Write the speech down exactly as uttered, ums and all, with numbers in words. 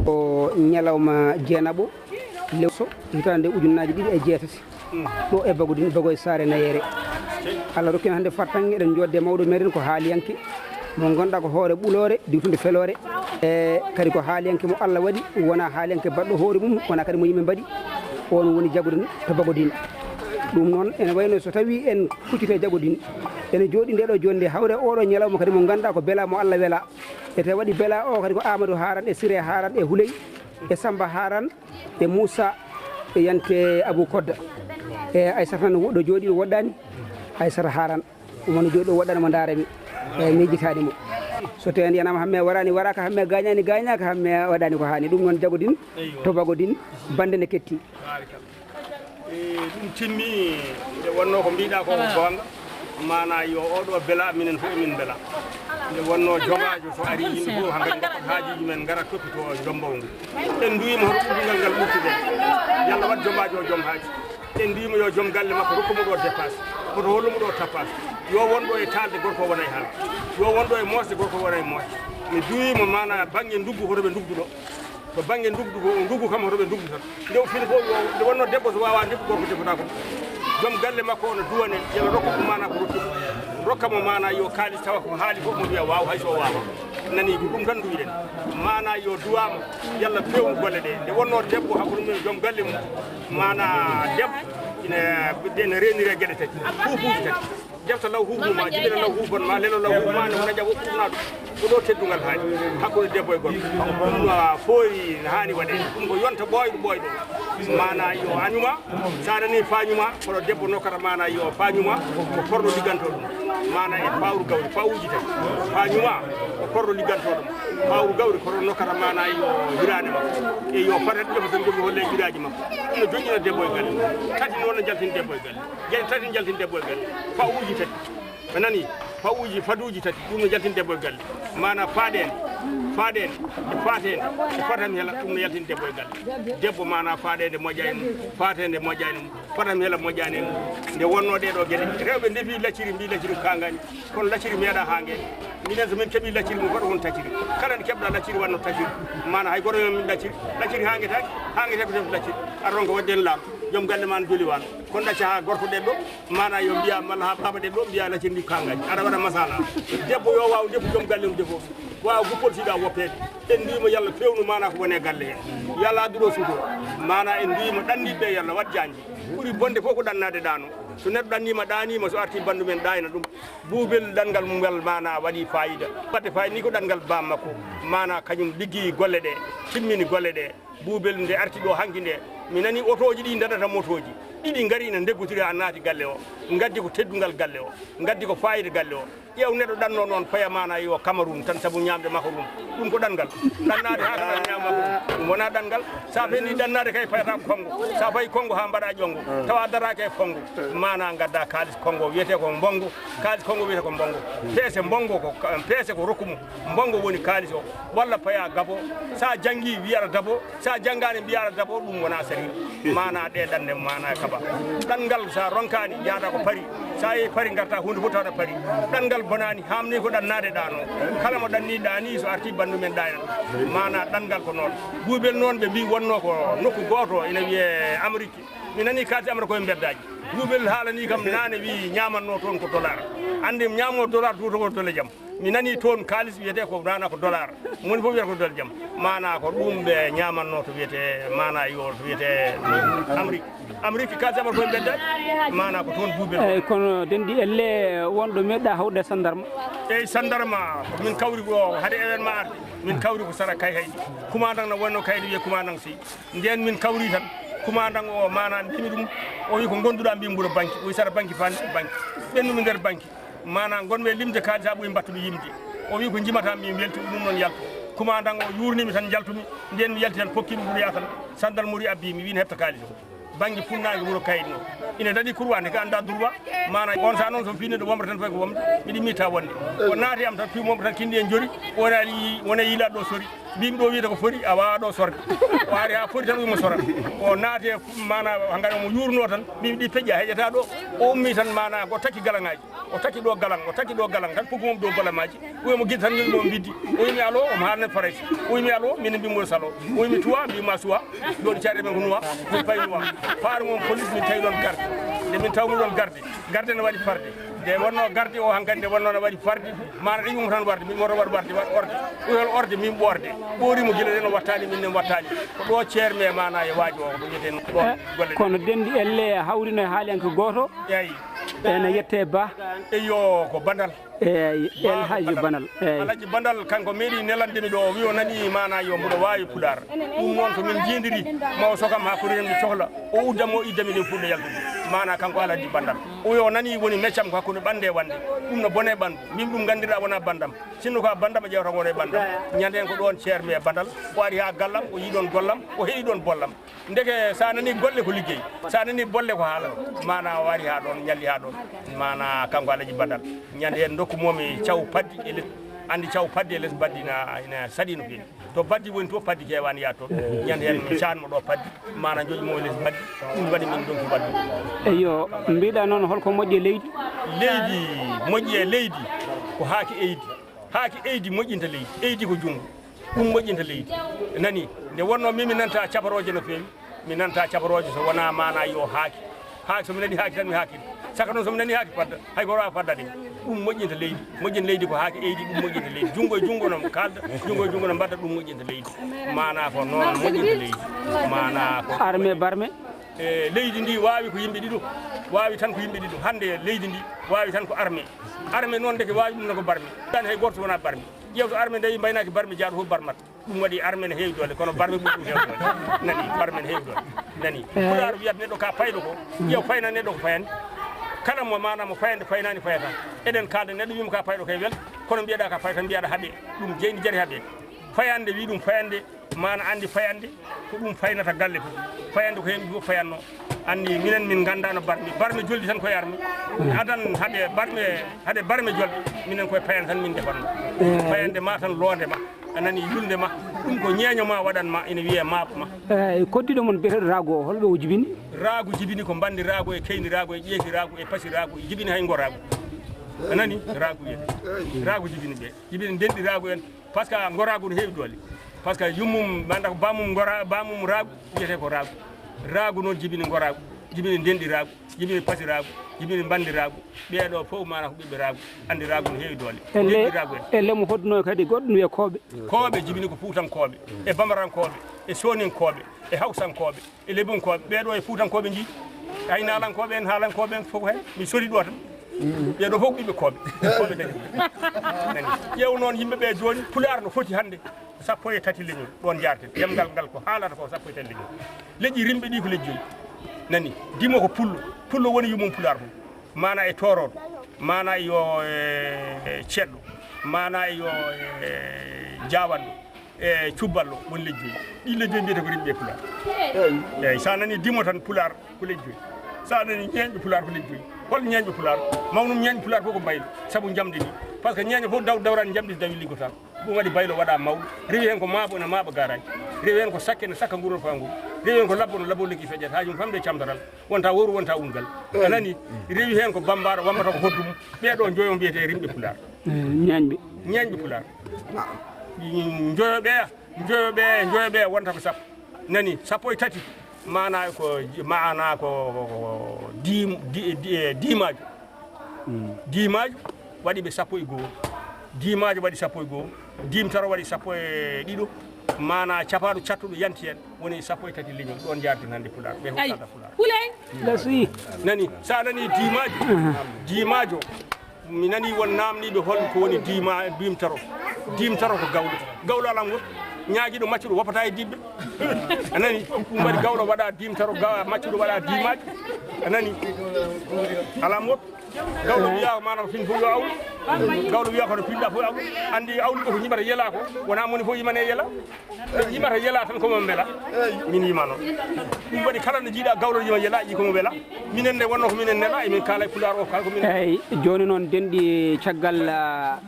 Ko ñalawma jeenaɓo lewso hitaande ujunnaaji ɗiɗi e jeetati. Ɗo e Bagodin, Bagoy Saare Nayeere. Allah rokki en hannde fartaŋŋe, eɗen njoodde mawɗo meɗen ko haaliyanke mo ngannduɗaa ko hoore ɓuloore, diwtunde feloore. E kadi ko haaliyanke mo Allah waɗi, wonaa haaliyanke baɗɗo hoore mum, wonaa kadi mo yimɓe mbaɗi. On woni Jagodin to Bagodin. Ɗum noon, ene wayno so tawii en kuccitoo e Jagodin, ene jooɗi nde ɗo jooni nde hawre oɗo ñalawma kadi mo ngannduɗaa ko Bela mo Allah wela. E tawi waɗi Bela o kadi ko Amadou Haran e Siré Haran e Huley e Samba Haran e Moussa e Yante Abou Kodda. E Aissata no ɗo jooɗi ɗo woɗɗani, Aissata Haran. Omo no jooɗi ɗo woɗɗani mo ndaara mi. E miijitaani mo. So tawii yanama hamme warani waraka, hamme gañani gañaka, hamme waɗani ko haani. Ɗum noon Jagodin to Bagodin, bande ne ketti. E ɗum timmi, nde wonno ko mbiɗa ko goonga. Maana yo oɗo Bela, minen fof emin mbela. Nde wonno jogaajo so ari, yimɓe fof hankadi njaɓat haajuji men, ngara toppitoo jombaw ngu. En nduwiima hoto ɓurdugal ngal ɓurtuɗen. Yalla waɗ jogaajo o joom haaji. En nduwiima yo joom galle makko rokku mo ɗo dépasse, hoto hollu mo ɗo tappaas. Yo won ɗo e taalde, gorko o wona e haalde. Yo won ɗo e moosde, gorko o wona e moosde. Mi duwiima maana bannge nduggu, hoto ɓe nduggu ɗo. To bannge nduggu, ko nduggu kam hoto ɓe nduggu tan. Nde o fini fof, yo, nde wonno debbo so waawaa nduggu, gorko defotaako. Joom galle makko o no duwane, yo Allah rokku ɗum maana ko rokki mo. Rokka mo maana yo kaalis tawa ko haali fof mo wiya waaw, hay so o waawaa. Nani ko ɗum tan nduwiɗen. Maana yo duwaama, yo Allah feewnu golle ɗe. Nde wonno debbo hakkunde mum e joom galle mum, maana debbo ina, ene reenire geɗe tati, huufuuji tati. Defta law huufu ma, jibina law huufon ma, lelo law huufu ma, nde wona jaɓo ɓurna ɗum. Ko ɗo teddungal haali hakkunde debbo e gorko. Ɗum no foori, no haani waɗeede. Ɗum ko yonta ɓooyɗo ɓooyɗo. Maana yo añuma, so a nani faañuma, kono debbo nokkata maana yo faañuma, ko korɗo ligganto ɗum. Maana e fawru gawri, fawuji tati. Faañuma, ko korɗo ligganto ɗum. Fawru gawri, korɗo nokkata maana yo hiraande makko. E yo fatat ƴofa tan jogi holle jiraaji makko. Ɗum no joƴƴina debbo e galle. Tati noon no jaltina debbo e galle. Geɗe tati jaltina debbo e galle. Fawuji tati. A nani? Fawuji, faduuji tati, ɗum no jaltina debbo e galle. Maana faaɗeende, faaɗeende, e faateende, e fatam hela, ɗum no yaltina debbo e galle. Debbo maana faaɗeende moƴƴa e mum, faateende moƴƴa e mum, fatam hela moƴƴaani e mum. Nde wonno ɗee ɗoo geɗe, rewɓe ndefi lacciri, mbii lacciri ko kaangaani, kono lacciri meeɗaa haangeede. Minen so min keɓii lacciri mum, hoto won tacciri. Kala nde keɓɗaa lacciri, wanno tacciri. Maana hay gooto e min lacciri, lacciri haangetaaki, haangetee ko defde lacciri. Aɗa ronka waɗde heen laamu, joom galle maa no joli waano. Kono ɗacca haa gorko ɗeɗɗo, maana yo mbiya malla haa baaba ɗeɗɗo mbiya lacciri ndi kaangaani. Aɗa waɗa masala. Debbo yo waaw defu, joom galle mum defo. Waawa guppol siɗa woppeede. En nduwiima yo Allah feewnu maana ko woni e galle hee. Yo Allah addu ɗo suutoo. Maana en nduwiima ɗanniiɓe ɓe yo Allah waɗ jaanji. Ɓuri bonde fof ko ɗannaade ɗaano. So neɗɗo ɗanniima ɗaaniima, so artii banndu men ɗaayna ɗum. Buubel ɗanngal mum ngal maana waɗi faayiida. Waɗde faayiida ni ko ɗanngal baam makko. Maana kañum liggeyi golle ɗe, timmini golle ɗe. Buubel nde arti ɗo hanki nde, mi nani otooji ɗi ndaɗata motooji ɗiɗi ngari ina ndeggotiri haa naati galle o. Ngaddi ko teddungal galle o, ngaddi ko faayiida galle o. Ƴeew neɗɗo ɗanno noon paya maana yo Cameroun tan sabu ñaamde makarum. Ɗum ko ɗanngal. Ɗannaade haa kaɗa ñaama makarum. Ɗum wonaa ɗanngal. So a feni ɗannaade kay payata ko Kongo. So a fayi Kongo haa mbaɗa ƴonngo. Tawa daraaki e Kongo. Maana ngadda kaalis Kongo wiyetee ko mbonngo. Kaalis Kongo wiyetee ko mbonngo. Peese mbonngo ko ka-, peese ko rokku mum. Mbonngo woni kaalis o. Walla paya gabo. So a janngii wiyata dabo. So a janngaani mbiyaa aɗa dabo, ɗum wonaa sariya. Maana ɗe ɗanɗe maana kaba. Ɗanngal so a ronkaani, njahata ko Pari. So a yehi Pari ngarta huunde fof tawata Pari. Ɗanngal bonaani, haamni ko ɗannaade ɗaano. Kala mo ɗanni ɗaani so arti banndu men ɗaayna ɗum. Maana ɗanngal ko noon. Buubel noon ɓe mbii wonno ko nokku gooto ina wiyee Amérique. Mi nani kaalisi Amérique koye mbeddaaji. Buubel haalani kam naane wii ñaamanno toon ko dollar. Anndi ñaamo dollar tuuto ko dole jam. Mi nani toon kaalis wiyetee ko nana ko dollar. Moni fof wiyata ko dollar jam. Maana ko ɗum ɓe ñaamanno to wiyetee maana yo to wiyetee Amérique. Amérique kaalis amat koye mbedda. Maana ko toon buubel. Eyyi, kono denɗi elle wonɗo meɗɗa hawde sandarma. Eyyi, sandarma ko min kawri ko hade événement arde. Min kawri ko sara kay haydi. Commandant no wonno kaydi wiye commandant si. Nden min kawri tan. Commandant o maana mbimi ɗum. O wi ko gonduɗa mbimi mbuɗo banki. O wi sara banki fani banki. Ɓennumi nder banki. Maana ngonmi e limde kaalis haa ɓuri mbattu mi yimde. O wi ko jimata mi welti ɗum noon yaltu. Commandant o yurnimi tan jaltumi. Nden mi yalti tan kokkimi ɗum yatan. Sandal mori abbi mi wi ne hepta kaalis o. Bangi funnaange wuro kayit no. Ina daɗi kurwa ne ka annda durwa. Maana on sa noon so fini ɗo womre tan fayi ko womde. Miɗi mita wonde. O naati am tan fi womre tan kindi en jori. Wona yi-, wona yila ɗo sori. Mbimi ɗo wiyata ko fori, a wawa ɗo sorde. O ari ha fori tan wimo sora. O naati e mana hankkadi omo yurno tan. Mbimi ɗi peƴƴa heƴata ɗo. O ummi tan mana o takki galaŋaji. O takki ɗo galaŋ, o takki ɗo galaŋ tan, poggi mo ɗo golamaji. O wimo gila tan yoɓi mo biddi. O wimi alo, omo haalna Farayse. O wimi alo, min mbimo salo. O wimi tuwa, mbima suwa. Joni caɗe men ko nuwa, min payi nuwa. Faare mo police min tawi ɗon garde. Nde min tawmi ɗon garde. Garde ne waɗi farde. Nde wonno garde o hankkadi nde wonno ne waɗi farde. Mana ɗi yum tan warde, min moto waɗ warde, waɗ orde. Uyol orde, min ɓorde. Ɓoori mo gila ɗen o wattani, min ne wattani. Ko ɗo ceerme mana e waaji o, ko wiyeten ɗon golle. Kono dendi elle hawrino e haaliyanke goto. Eyi. Ene yette ba. Eyo, ko Bandal. Eyi, El Hadji Bandal. Eyi. Alhaji Bandal kanko meeɗi nelandemi ɗo, o wi o nani mana yo mboɗo wawi pular. Ɗum noon so min jiidiri, ma o sokam ha kori hen mi cohla. O uddam o iddami ɗen fuɗɗo yaltude. Mana kanko Alhaji Bandal. O wi o nani woni meccam ko hakkunde ɓande e wande. Ɗum no bone ɓandu. Min ɗum gandira wona bandam. Sinno ko a bandam a ƴewata wona e bandam. Ñande hen ko ɗon ceermi e Bandal. O ari ha gallam, o yii ɗon gollam, o heɗi ɗon bollam. Ndeke sa nani golle ko liggey, sa nani bolle ko haala. Mana o ari ha ɗon, ñalli ha ɗon. Mana kanko Alhaji Bandal. Ñande hen ndokku momi caw paddi e les, andi caw paddi e les baddi na, ina saɗi no feewi. To baddi woni to paddi kewani yaade toon. Ñande hen mi canmo ɗo paddi, mana joƴi mo e les baddi. Ɗum waɗi min donki wadde. Eyo, mbiɗa noon holko moƴƴi e leydi? Leydi moƴƴi e leydi ko haaki eydi. Haaki eydi moƴƴinta leydi. Eydi ko junngo. Ɗum moƴƴinta leydi. Nani, nde wonno min mi nanta caparooje no feewi. Mi nanta caparooje so wona mana yo haaki. Haaki so mi nani haaki tan mi haakiri. Saka noon so mi nani haaki fadda. Hay ko wawa fadda de. Ɗum moƴƴinta leydi. Moƴƴin leydi ko haaki eydi ɗum moƴƴinta leydi. Junngo e junngo no kalda. Junngo e junngo no mbadda ɗum moƴƴinta leydi. Mana ko noon moƴƴinta leydi. Mana ko arme barme. E leydi ndi wawi ko yimɓe ɗiɗo. Wawi tan ko yimɓe ɗiɗo. Hande leydi ndi wawi tan ko arme. Arme noon ndeke wawi ɗum no ko barme. Tan hay gorto wona barme. Ƴeewto arme nde mbaynaki barme jaaɗo fof barmat. Ɗum waɗi arme ne heewi doole, kono barme ɓuri ɗum heewi doole. Nani, barme ne heewi doole. Nani, pulaar wiyata neɗɗo ka payɗo ko, ƴeew fayna neɗɗo ko fayani. Kala mo mana mo fayande faynani fayata. Eɗen kalda neɗɗo wima ka payɗo kay wel, kono mbiyeɗa ka payɗo tan mbiyaɗa haaɓe. Ɗum jeyni jari haaɓe. Fayande wi ɗum fayande, mana andi fayande, ko ɗum faynata galle fof. Fayande ko hen ɗum fof fayanno. Andi minen min gandano barme. Barme joldi tan koye arme. Adan haaɓe barme, haaɓe barme jolde. Minen koye fayande tan min defanno. Fayande ma tan londe ma. A nani yulnde ma, ɗum ko ñeeño ma waɗan ma, ina wiyee maaɓo ma. Eyi, koddiɗo mon biyeteeɗo Raago o, holɓe o jibini? Raago jibini ko mbandi Raago e keyndi Raago e ƴeeki Raago e pasi Raago, jibini hay ngo Raago. A nani? Raago wiyete. Raago jibini ɓe. Jibini ndenɗi Raago en. Par ce que ngo Raago no heewi doole. Par ce que yummum, manda ko bamum ngo Ra-, bamum Raago, wiyete ko Raago. Raago noon jibini ngo Raago, jibini ndenɗi Raago. Jibini pasi Raago, jibini mbandi Raago. Ɓeeɗo fof mana ko ɓiɓɓe Raago. Andi Raago no heewi doole. E le-, Jibini Raago en. E lemu hoɗuno kadi goɗɗo no wiye Kooɓe. Kooɓe jibini ko Fuutankooɓe, e Bambarankooɓe, e Soninkooɓe, e Hawsankooɓe, e Lebunkooɓe. Ɓeeɗo e Fuutankooɓe njiiɗi. Aynalankooɓe en, Haalankooɓe en fof hen. Mi sori ɗo tan. Ɓeeɗo fof ko ɓiɓɓe Kooɓe. Kooɓe dañi. Nani. Ƴeew noon yimɓe ɓe jooni, Pulaar no foti hannde. Sappo e tati leñol, ɗon njaarten. Ɗemngal ngal ko haalata ko sappo e tati leñol. Leƴƴi rimɓe ɗi ko leƴƴi joyi. Nani, dimo ko pullo. Pullo woni yummum pulaar mum. Mana e tooroɗo, mana yo e ceɗɗo, mana yo e jaawanɗo, e cubballo, woni leƴƴi joyi. Ɗi leƴƴi joyi mbiyete ko rimɓe pulaar. Eyyi, sa nani dimo tan pulaar ko leƴƴi joyi. Sa nani ñeeñɓe pulaar ko leƴƴi joyi. Hol ñeeñɓe pulaar? Mawnum ñeeñɓe pulaar fof ko mbaylo, sabu njamdi ndi. Par ce que ñeeño fof daw-, dawrani njamdi so dawi liggotaako. Ɗum waɗi baylo waɗa mawɗo. Rewi heen ko maaɓo ene maaɓa garaaji. Rewi heen ko sakke ene sakka nguurol faa nguurol. Rewi heen ko labbo no labbo lekki feƴƴata. Haaju mum famde e camtaral. Wonta wowru, wonta ungal. A nani? Rewi heen ko bambara, wammata ko hoddu mum. Ɓee ɗoo njoyo mbiyetee rimɓe pulaar. Eh, ñaañɓe. Ñaañɓe pulaar. Njoyo ɓeya, njoyo ɓeya, njoyo ɓeya wonta ko sappo. Nani? Sappo e tati. Maana ko, maana ko, ko, ko diim-, di-, di-, eh, diimaajo. Mm. Diimaajo waɗi ɓe sappo e goo. Diimaajo waɗi sappo e goo. Diimtaro waɗi sappo e ɗiɗo. Maana capaaɗo cattuɗo yanti heen woni sappo e tati leñol. Ɗoon njaarten hannde pulaar. Ɓe hokkata pulaar. Nani? Sa nani diimaajo? Aha. Diimaajo. Mi nani won naamniiɓe hol ko woni diima-, diimtaro. Diimtaro ko gawlo. Gawlo alaa mo woppi. Ñaagiiɗo maccuɗo woppata e diɓɓe. A nani? Ɗum waɗi gawlo waɗa diimtaro, ga-, maccuɗo waɗa diimaajo. A nani? Alaa mo woppi. Gawlo wiya ko maanaam fin fof yo awlu. Gawlo wiya kono pinɗa fof awlu. Anndi awluɗo ko ñiɓata yela ko. Wona moni fof yimane yela. Ɓe yimata yela tan ko mo mbela. Min yima noon. Ɗum waɗi kala no jiiɗa gawlo yima yela, yi ko mo wela. Minen nde wonno ko minen nela, emin kaala e pulaar o, kala ko minen. Eyyi, jooni noon denɗi caggal, ah,